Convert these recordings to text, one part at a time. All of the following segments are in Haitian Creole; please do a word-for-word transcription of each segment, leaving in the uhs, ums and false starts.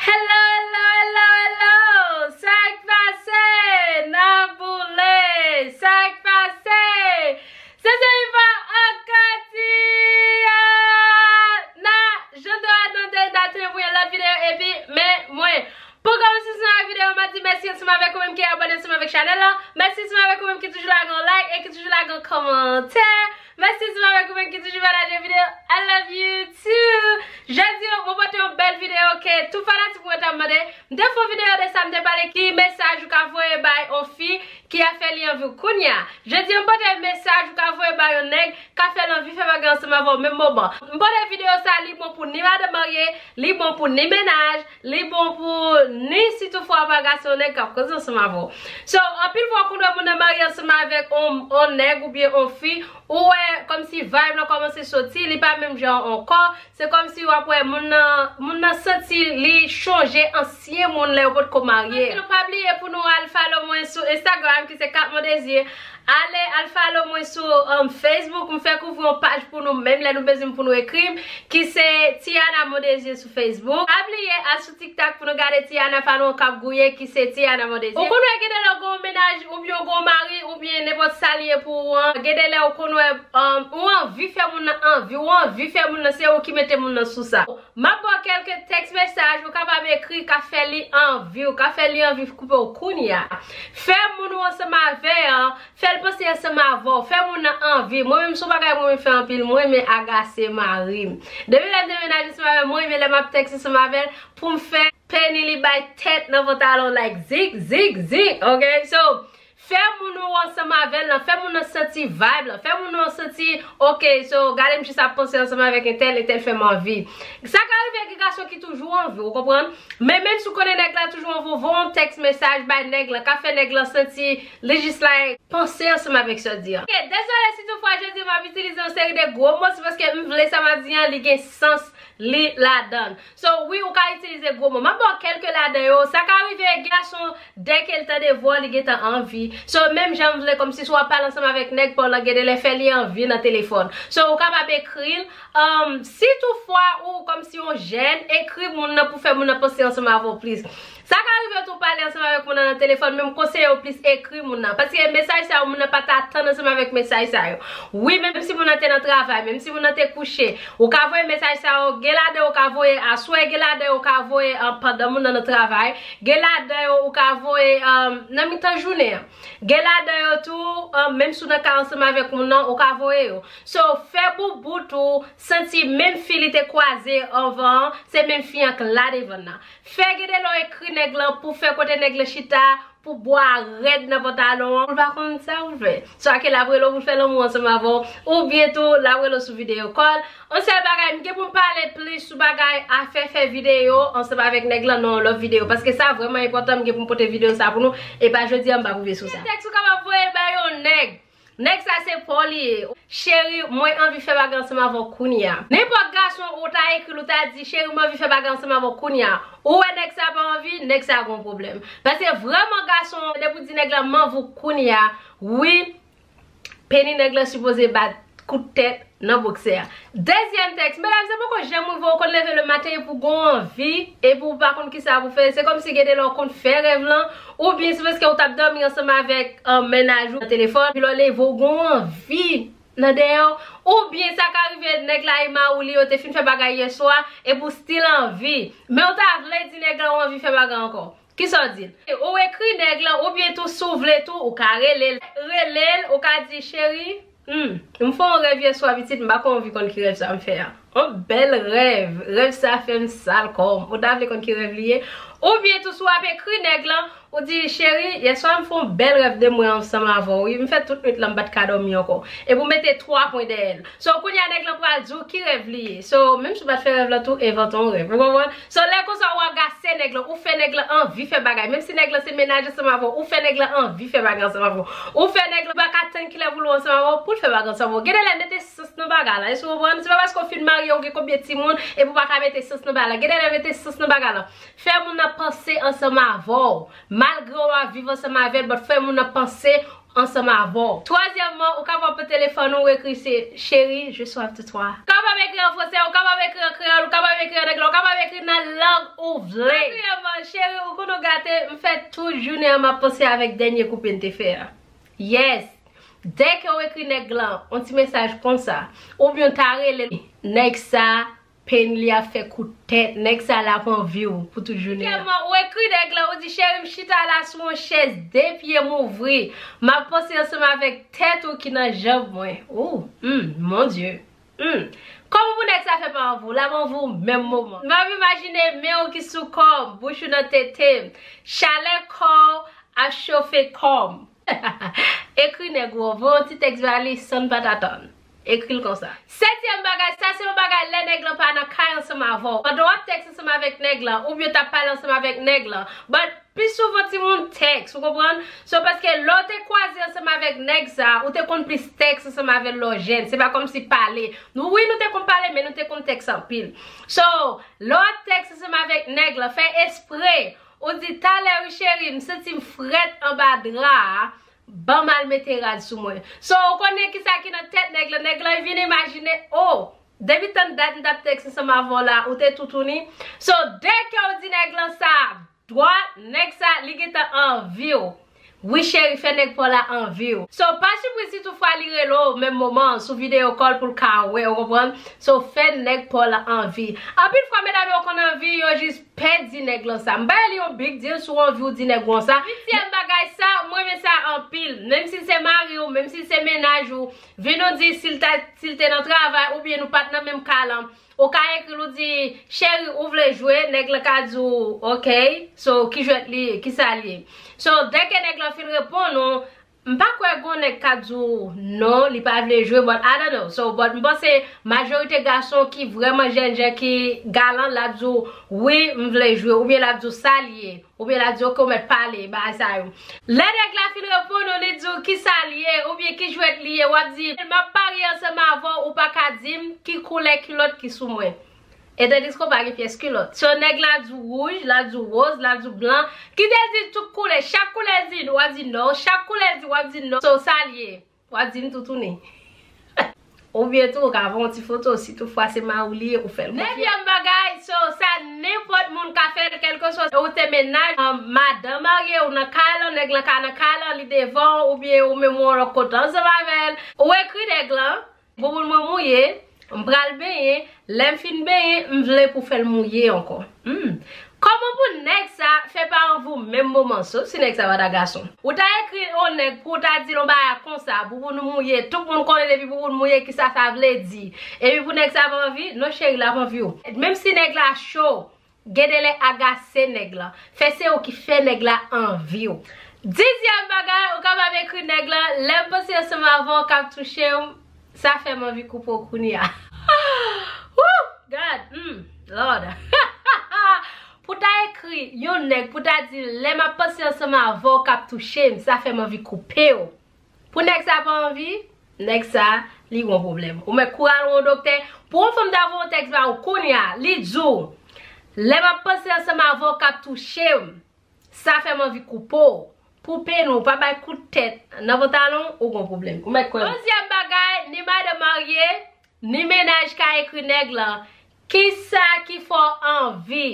Hello, hello, hello, hello! Sa k pase? Nan boule! Sa k pase? Se Jennifer Akati! Ah! Na, jan de a nan de, na te voye lòt videyo epi men mwen. Pou kòmanse ansanm avèk videyo, m ap di mèsi ansanm avèk ou menm ki abòne ansanm avèk chanèl lan. Mèsi ansanm avèk ou menm ki toujou lage yon like e ki toujou lage yon kòmantè. Mèsi ansanm avèk ou menm ki toujou pataje videyo. I love you too. Jodi a, mwen pote yon bèl videyo ke tout fanatik mwen t ap mande. M te fè yon videyo de sa, m te pale ki mesaj ou ka voye bay yon fi ki ap fè li anvi w kounye a. Jodi a, m pote mesaj ou ka voye bay yon nèg k ap fè l anvi fè bagay ansanm avè w menm moman. M pote videyo sa, li bon pou ni madanm marye, li bon pou ni mennaj, li bon pou ni si toutfwa w pa gason, yon nèg k ap koze ansanm avè w. So, anpil fwa w konn wè moun nan marye ansanm avèk on, on nèg oubyen on fi, ou wè kòmsi vibe lan kòmanse soti, li pa menm jan ankò, se kòmsi w ap wè moun nan, moun nan santi li chonje ansyen moun lè yo potko marye. Anpil, pa bliye pou nou al follow mwen sou Instagram ki se Kat Mon Désir. Ale al follow mwen sou um, Facebook, m fèk ouvri yon paj pou nou menm lè nou bezwen m pou nou ekri m, ki se Tiana Mon Désir sou Facebook. Pa bliye al sou TikTok pou nou gade Tiana pa nou k ap gouye ki se Tiana Mon Désir. Ou konn wè gen de lè w gen yon mennaj oubyen w gen yon mari oubyen nenpòt sa li ye pou ou an. Gen de lè ou konn wè um, ou anvi fè moun nan anvi, ou anvi fè moun nan se ou ki mete moun nan sou sa. M ap ba w kèlke tèks mesaj ou kapab ekri k ap fè li anvi w, k ap fè li anvi koupe w kounye a. Fè moun ou ansanm avè an, fè l panse ansanm avè w, fè moun nan anvi. Mwen menm se yon bagay mwen renmen fè anpil, mwen renmen agase mari m. Depi lè m demenaje ansanm avè l, mwen renmen lè m ap tèks ansanm avè l pou m fè Penny li bay tèt nan pantalon like zik, zik, zik, ok? So, fè moun ou ansanm avè l lan, fè moun nan santi vibe lan, fè moun nan santi, ok, so, gade m jis ap panse ansanm avèk entèl, entèl fè m anvi. Sa ka rive gen gason ki toujou anvi, ou konprann? Men menm si w konnen nèg la toujou anvi w, voye yon tèks mesaj bay nèg lan, ka fè nèg lan santi li jis like panse ansanm avèk sa w di an. Ok, dezole si toutfwa jodi m ap itilize yon seri de gwo mo, se paske m vle sa m ap di an, li gen sans li ladan l. So, wi, ou ka itilize gwo mo. M ap ba w kèlke ladan yo. Sa ka rive gason, dèke l tande vwa w, li gentan anvi. So, menm jan m vle, kòmsi si w ap pale ansanm avèk nèg pa w lan, gen de lè fè li anvi nan telefòn. So, ou kapab ekri l. Um, si toutfwa ou kòmsi yon jèn, ekri moun nan pou fè moun nan panse ansanm avè w plis. Sa ka rive tou pale ansanm avèk moun nan nan telefòn, men m konseye w plis ekri moun nan. Paske mesaj sa yo, moun nan pa t atann ansanm avèk mesaj sa yo. Wi, menm si moun nan te nan travay, menm si moun nan te kouche, ou ka voye mesaj sa yo, gen ladan yo ou ka voye aswè, gen ladan yo ou ka voye, um, pandan moun nan nan travay, gen ladan yo ou ka voye, um, nan mitan jounen an. Gen ladan yo tou, um, menm si w nan kay ansanm avèk moun nan, ou ka voye yo. So, fè boubout ou santi menm fi li te kwaze anvan an, se menm fi an k la devan l nan. Fè gen de lè w ekri nèg lan pou fè kote nèg lan chita, pou bwa rèd nan pantalon an, pou l pa konn sa pou l fè. Swa ke l ap rele w pou l fè lanmou ansanm avè w, oubyen tou l ap rele w sou videyo call. Yon sèl bagay, m gen pou m pale plis sou bagay afè fè videyo ansanm avèk nèg lan nan yon lòt videyo, paske sa vrèman enpòtan, m gen pou m pote videyo sa pou nou, e pa jodi a m p ap rive sou sa. Tèks ou kapab voye bay yon nèg. Nèg sa se pa w li ye. Cheri, mwen anvi fè bagay ansanm avè w kounye a. Nenpòt gason ou ta ekri l, ou ta di, cheri, mwen anvi fè bagay ansanm avè w kounye a. Ou wè nèg sa pa anvi, nèg sa gon pwoblèm. Paske vrèman gason, depi w di nèg la, m anvi w kounye a, wi, peni nèg la sipoze bat kout tèt nan boksè a. Dezyèm tèks, medam, se poko janm rive w konn leve le maten epi w gon anvi, epi w pa konn kisa pou fè. Se kòmsi gen de lè w konn fè rèv lan, oubyen se paske w t ap dòmi ansanm avèk, um, mennaj ou nan telefòn, epi lè w leve w gon anvi nan dèyè w, oubyen sa ka rive nèg la e mari w li, yo te fin fè bagay yè swa, epi w still anvi. Men w ta vle di nèg la w anvi fè bagay ankò. Kisa w di l? Ou ekri nèg lan, oubyen tou si w vle tou, ou ka rele l. Rele l, ou ka di, cheri, hmm, m fè yon rèv yè swa pitit, m pa ko anvi konn ki rèv sa m fè a. Yon bèl rèv, rèv sa fè m sal kò m. Ou ta vle konn ki rèv li ye? Oubyen tou si w ap ekri nèg lan, ou di, cheri, yè swa m fè yon bèl rèv de mwen ansanm avè w, wi, m fè tout nwit lan m pa t ka dòmi ankò. Epi w mete twa pwen dèyè l. So, kounye a nèg lan pral di w ki rèv li ye. So, menm si w pa t fè rèv lan tou, envante yon rèv. Ou konprann? So, lè konsa, w agase nèg lan, ou fè nèg lan anvi fè bagay. Menm si nèg lan se mennaj ansanm avè w, ou fè nèg lan anvi fè bagay ansanm avè w. Ou fè nèg lan pa ka tann kilè pou l wè w ansanm avè w, pou l fè bagay ansanm avè w. Gen de lè, mete sans nan bagay la. Èske w konprann? Se pa paske w fin marye, w gen konbyen timoun, epi w pa ka mete sans nan bagay la. Gen de lè, mete sans nan bagay la. Fè moun nan panse ansanm avè w. Malgre w ap viv ansanm avè l, but fè moun nan panse ansanm avè w. Twazyèmman, ou kapab pran telefòn ou, ou ekri se chérie, je suis avec toi. Ou kapab ekri an fransè, ou kapab ekri an kreyòl, ou kapab ekri an anglè, ou kapab ekri nan lang ou vle. Katriyèmman, cheri, ou konn ou gate, m fè tout jounen an m ap panse avèk dènye koupe n te fè a. Yes. Dèke w ekri nèg lan yon ti mesaj konsa, oubyen w ta rele l, nèg sa, pen li ap fè kout tèt, nèg sa la pran vi w pou tout jounen an. Kèman, ou ekri nèg lan, ou di, cheri, m chita la sou yon chèz, de pye m ouvri, m ap panse ansanm avèk tèt ou ki nan janm mwen. Ou, hmm, mon Dieu. Hmm. Kòman pou nèg sa fè pa anvi w? L ap anvi w menm moman. M ap imajine men w ki sou kò m, bouch ou nan tete m, chalè kò w ap chofe kò m. Ekri nèg ou an, voye yon ti tèks ba li san n pa t atann. Ekri l konsa. Setyèm bagay, sa se yon bagay lè nèg lan pa nan kay ansanm avè w. Pandan w ap tèks ansanm avèk nèg lan, oubyen w t ap pale ansanm avèk nèg lan. But pi souvan timoun tèks, ou konprann? So, paske lè w te kwaze ansanm avèk nèg sa, ou te konn plis tèks ansanm avè l lè w jèn. Se pa kòmsi pale. Nou, wi, nou te konn pale, men nou te konn tèks anpil. So, lè w ap tèks ansanm avèk nèg lan, fè espre. Ou di, talè wi cheri, m santi m frèt anba dra a, ban m al mete rad sou mwen. So, ou konnen kisa ki nan tèt nèg lan. Nèg lan vin imajine, oh, depi tann dat m t ap tèks ansanm avè w la, ou te toutouni. So, dèke w di nèg lan sa, dwa, nèg sa, li gentan anvi w. Wi cheri, fè nèg pa w la anvi w. So, pa sipriz si toutfwa li rele w menm moman an sou video call pou l ka wè, ou konprann? So, fè nèg pa w la anvi. Anpil fwa, medam yo konn anvi, yo jis pèdi nèg lan sa. M bay li yon big deal si w anvi w di nèg ou an sa. Uityèm bagay sa, m renmen sa anpil. Menm si se mari w, menm si se mennaj ou, vin ou di si l ta, si l te nan travay oubyen nou pa t nan menm kay lan, ou ka ekri l ou di, cheri, ou vle jwe? Nèg lan ka di w, ok. So, ki jwèt li ye? Kisa li ye? So, dèke nèg lan fin reponn ou, m pa kwè gon nèg k ap di w non, li pa vle jwe, but I don't know. So, but m panse majorite gason ki vrèman jènjan, ki galan, l ap di w, wi, m vle jwe, oubyen l ap di w sa l ye, oubyen l ap di w, ok, ou mèt pale, bagay sa yo. Lè nèg la fin reponn ou, li di w kisa l ye, oubyen ki jwèt li ye, w ap di, m ap parye ansanm avè w, ou pa ka di m ki koulè kilòt ki sou mwen. E tandiske w pa gen pyès kilòt. So, nèg la di w wouj, la di w woz, la di w blan. Kite l di tout koulè. Chak koulè l di, w ap di non. Chak koulè l di, w ap di non. So, sa l ye? W ap di m toutouni. Oubyen tou, ou ka voye yon ti foto. Si toutfwa se mari w li ye, ou fè l konfyans. Nevyèm bagay, so, sa nenpòt moun ka fè l, kèlkeswa ou te mennaj, madanm marye, ou nan kay lan, nèg lan ka nan kay lan, li devan w, oubyen ou menm ou yon lòt kote ansanm avè l. Ou ekri nèg lan, Bouboun mwen mouye, m pral benyen, lè m fin benyen, m vle pou fè l mouye ankò. Hmm. Kòman pou nèg sa fè pa anvi w menm moman, sof si nèg sa pa ta gason? Ou ta ekri yon nèg pou w ta di l yon bagay konsa, bouboun ou mouye, tout moun konnen depi bouboun mouye kisa sa vle di. Epi pou nèg sa pa anvi, non cheri, l ap anvi w. Menm si nèg la cho, gen de lè agase nèg lan. Fè se ou ki fè nèg la anvi w. Dizyèm bagay, ou kapab ekri nèg lan, lè m panse ansanm avè w k ap touche m, sa fè m anvi koupe w kounye a. Woo! God! Hmm, Lord! Pou ta ekri yon nèg, pou ta di, lè m ap panse ansanm avè w k ap touche m, sa fè m anvi koupe w. Pou nèg sa pa anvi, nèg sa, li gon pwoblèm. Ou mèt kouri al wè yon doktè. Pou yon fanm ta voye yon tèks ba ou kounye a, li di w, lè m ap panse ansanm avè w k ap touche m, sa fè m anvi koupe w. Pou peni w, pa bay kout tèt nan pantalon, ou gon pwoblèm. Ou mèt kwè m. Onzyèm bagay, ni madanm marye, ni mennaj ka ekri nèg lan, kisa ki fè w anvi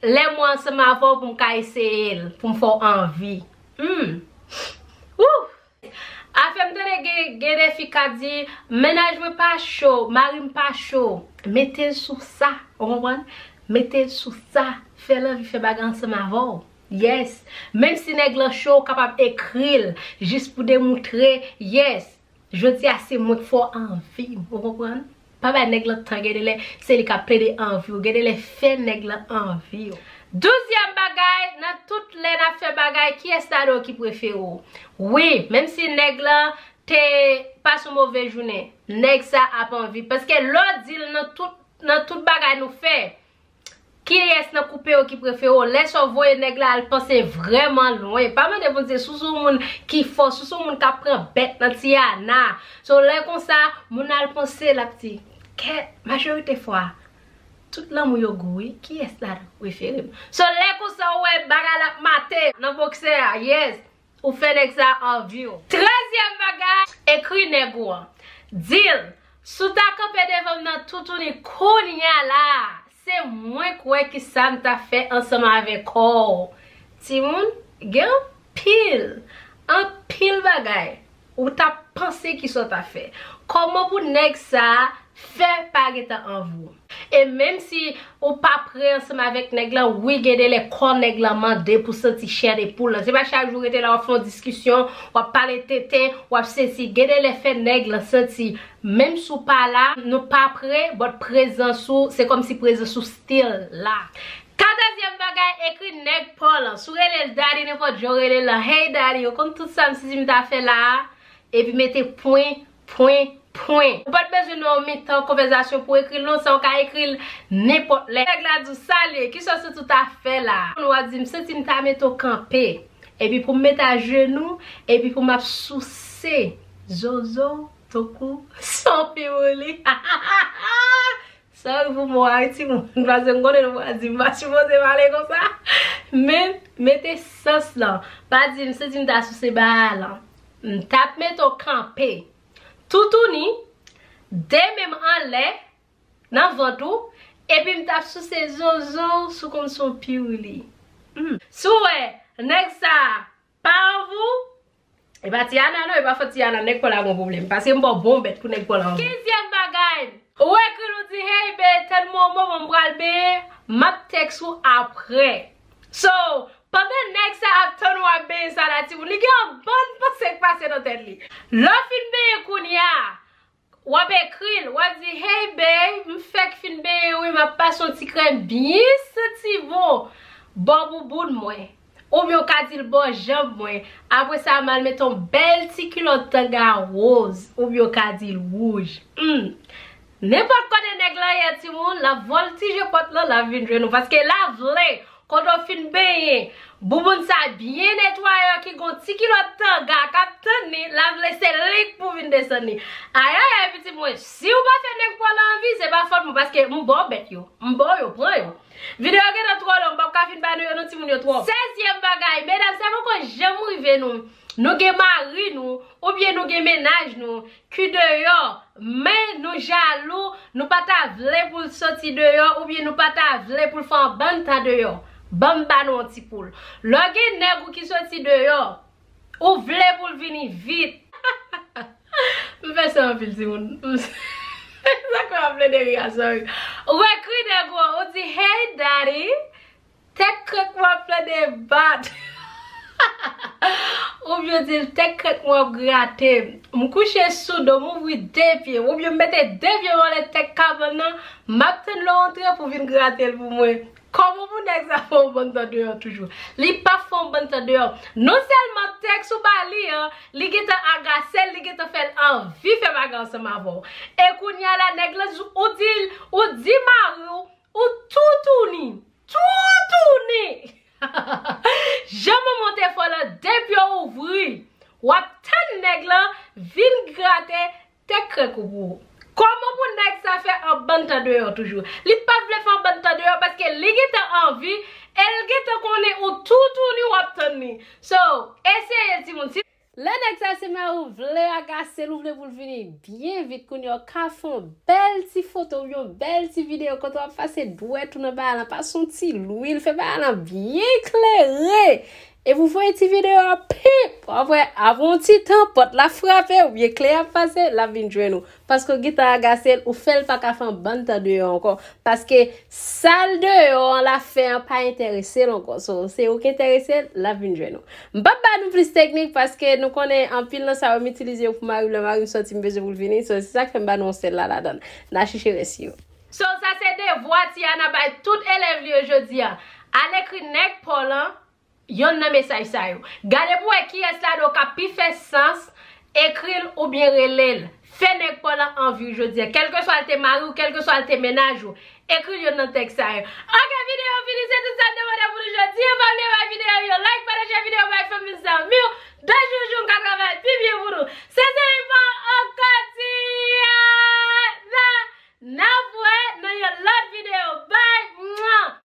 lè m ansanm avè w pou m ka eseye l, pou m fè w anvi? Hmm. Woo! Afè m tande gen, gen de fi k ap di, mennaj mwen pa cho, mari m pa cho. Mete l sou sa, ou konprann? Mete l sou sa, fè l anvi fè bagay ansanm avè w. Yes. Menm si nèg lan cho, ou kapab ekri l, jis pou demontre, yes. Jodi a se mwen k fè w anvi m, ou konprann? Pa bay nèg lan tan, gen de lè se li k ap plede anvi w, gen de lè fè nèg lan anvi w. Douzyèm bagay, nan tout lè n ap fè bagay, kiyès ladan w ki prefere w? Wi, menm si nèg lan te pase yon move jounen, nèg sa ap anvi. Paske lè w di l nan tout, nan tout bagay nou fè, kiyès nan koup yo ki prefere w? Lè sa w voye nèg la al panse vrèman lwen. Pa mande Bondye si w se yon moun ki fò, si w se yon moun k ap pran bèt nan tiyana. So, lè konsa, moun nan al panse, l ap di, kèt, majorite fwa, tout lanmou yo gou wi, kiyès ladan w prefere m? So, lè konsa, ou wè bagay la ap mate nan boksè a, yes. Ou fè nèg sa anvi w. Trèzyèm Ekri nèg ou an. Di l, si w ta kanpe devan m nan toutouni kounye a la, se mwen k wè ki sa m ta fè ansanm avèk ou. Timoun, gen anpil, anpil bagay ou ta panse ki sa w ta fè. Kòman pou nèg sa a fè pa gentan anvi w? E menm si ou pa prè ansanm avèk nèg lan, wi, gen de lè kò nèg lan mande pou santi chè de poul lan. Se pa chak jou rete la w ap fè yon diskisyon, w ap pale tenten, w ap sesi. Gen de lè fè nèg lan santi, menm si w pa la, nou pa prè, but prezans ou, se kòmsi prezans ou still la. Katòzyèm bagay, ekri nèg pa w lan. Si w rele l daddy, nenpòt jan w rele l lan, hey daddy, ou konn tout sa m sezi m ta fè la a? Epi mete pwen, pwen, pwen. Ou pa t bezwen nan yon mitan konvèsasyon pou ekri l non, sa w ka ekri l nenpòt lè. Nèg la di w, salye, kisa w santi w ta fè la? W ap di, m santi m ta mete w kanpe. Epi pou m mete ajenou, epi pou m ap souse zozo, tankou san piwili. Sorry pou mo a wi timoun, paske m konnen nou pral di m pa sipoze pale konsa. Men, mete sans lan. Pa di m santi m ta souse bagay lan. M t ap mete w kanpe. Toutouni, de men m anlè, nan vant ou, epi m t ap souse zozo sou konn son piwili. Hmm. Si w wè, nèg sa a pa anvi w, e pa Tiana non, e pa fòt Tiana, nèg pa w la gon pwoblèm. Paske m ba w bon bèt pou nèg pa w la anvi w. Kenzyèm bagay, ou ekri l ou di, hey babe, tèl moman m pral benyen, m ap tèks ou aprè. So, pandan nèg sa ap tann ou ap benyen sa la, timoun, li gen yon bann panse k pase nan tèt li. Lè w fin benyen kounye a, w ap ekri l, w ap di, hey babe, m fèk fin benyen wi, m ap pase yon ti krèm byen santi bon bò bouboun mwen. Oubyen w ka di l bò janm mwen. Apre sa, m al mete yon bèl ti kilòt tanga woz. Oubyen w ka di l wouj. Hmm. Nenpòt kote nèg lan ye, timoun, l ap vòltije pòt lan, l ap vin jwenn ou. Paske l ap vle, kote w fin benyen, bouboun sa byen netwaye, ki gon ti kilòt tanga k ap tann li, l ap vle se li k pou vin desann li. Ayayay, pitit mwen, si w pa fè nèg pa w lan anvi, se pa fòt mwen, paske m ba w bèt yo. M ba w yo, pran yo. Videyo gentan twò long, m p ap ka fin ba nou yo non, timoun, yo twòp. Sèzyèm bagay, medam, sa poko janm rive nou. Nou gen mari nou, oubyen nou gen mennaj nou ki deyò, men nou jalou, nou pa ta vle pou l soti deyò, oubyen nou pa ta vle pou l fè yon bann tan deyò. Ban m ba nou yon ti poul. Lè w gen nèg ou ki soti deyò, ou vle pou l vini vit. M fè sa anpil, timoun. Sa k fè m ap plede ri a, sorry. Ou ekri nèg ou an, ou di, hey daddy, tèt krèk mwen ap plede bat. Oubyen w di l, tèt krèk mwen ap grate. M kouche sou do m, ouvri de pye. Oubyen m mete de pye m anlè tèt kabann nan, m ap tann lè w antre pou w vin grate l pou mwen. Kòman pou nèg sa fè yon bann tan deyò toujou? Li p ap fè yon bann tan deyò. Non sèlman tèks ou ba li an, li gentan agase l, li gentan fè l anvi fè bagay ansanm avè w. E kounye a la, nèg lan, ou di l, ou di mari w, ou toutouni, toutouni. Jan manman w te fè w lan, de pye w ouvri, w ap tann nèg lan vin grate tèt krèk ou pou ou. Kòman pou nèg sa fè yon bann tan deyò toujou? Li p ap vle fè yon bann tan deyò paske li gentan anvi e l gentan konnen ou toutouni w ap tann li. So, eseye timoun. Si lè nèg sa se mari w, vle agase l, ou vle pou l vini byen vit, kounye a w ka fè yon bèl ti foto oubyen yon bèl ti videyo kote w ap pase dwèt ou nan bagay lan, pase yon ti lwil, fè bagay lan byen klere. Epi w voye ti videyo a, pip! Apre, apre yon ti tan, pòt la frape, oubyen kle a pase, l ap vin jwenn ou. Paske w gentan agase l, ou fè l pa ka fè yon bann tan deyò ankò. Paske sa l deyò an l ap fè an pa enterese l ankò. So, se ou k enterese l, l ap vin jwenn ou. M p ap ba nou plis teknik paske nou konnen anpil nan sa yo m itilize yo pou mari m, lè mari m sòti m bezwen pou l vini. So, se sa k fè m ba nou yon sèl la ladan l. N a chèche rès yo. So, sa se devwa Tiana bay tout elèv li yo jodi a. Al ekri nèg pa w lan, yonn nan mesaj sa yo. Gade pou wè kiyès ladan w k ap pi fè sans, ekri l oubyen rele l. Fè nèg pa w lan anvi w jodi a. Kèlkeswa l te mari w, kèlkeswa l te mennaj ou, ekri l yonn nan tèks sa yo. Ok, videyo fini, se tout sa m te mande pou nou jodi a. Pa bliye bay videyo yo like, pataje videyo.